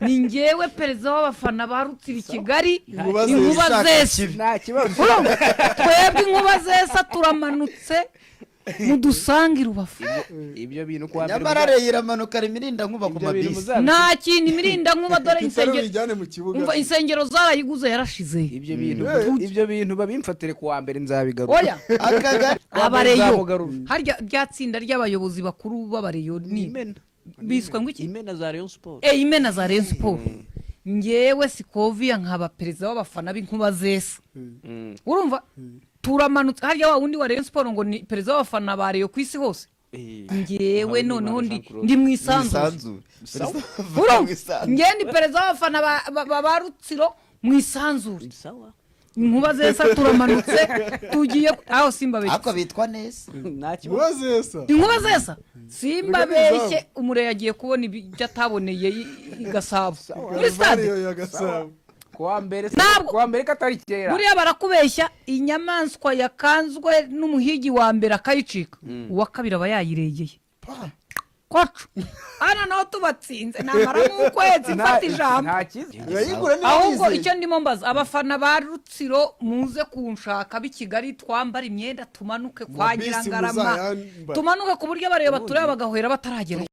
Ni ngewe perezida w'abafana ba Rutsiro i Kigali. Inkuba Inkuba zesa. zesa. Nta kibazo. Urumva? Twebwe Inkuba zesa turamanutse, mudusange i Rubavu. Ibyo bintu kuwa mbere Nyamara Rayon iramanuka imirinda nkuba ku Ibyo bintu mabisi. Nta kintu, imirinda nkuba dore Kitari insengero. uyijyane mu kibuga. Umva, insengero zarayiguze, yarashize. Ibyo bintu babimfatire kuwa mbere, nzabigarura. Oya. Akagari. Abareyo. Nzamugarura. Harya rya tsinda ry'abayobozi bakuru b'abareyo ni Imena. Biswe ngo iki? Imena za Rayon Sport. Imena za Rayon Sport. Ngewe Sikoviya nkaba perezida w'abafana b'Inkuba zesa. Urumva, turamanutse. Harya wa wundi wa Rayon Sport ngo ni perezida w'abafana ba Rayon ku isi hose. Ngewe noneho ndi mu isanzure. Isanzure. Urumva, ngewe ndi perezida w'abafana ba Rutsiro mu isanzure. Sawa. Inkuba zesa turamanutse, tugiye aho, simbabeshye. Ariko bitwa neza. Nta kibazo. Inkuba zesa. Inkuba zesa, simbabeshye, umureyo agiye kubona ibyo ataboneye i Gasabo muri stade. Kaluvariyo ya Gasabo. Kuwa mbere. Ntabwo- Kuwa mbere katari kera. Buriya barakubeshya. Inyamaswa yakanzwe n'umuhigi wa mbere akayicika, uwa kabiri aba yayiregeye koco. Hano naho tubatsinze, namara nk'ukwezi mfata ijambo. Nta kiza. Urayigura niba Ahubwo wizeye. icyo ndimo mbaza abafana ba Rutsiro, muze kunshaka b'i Kigali, twambara imyenda, tumanuke kwa Mabisi Nyirangarama. muzayambare. Tumanuke ku buryo abareba batureba bagahwera bataragera.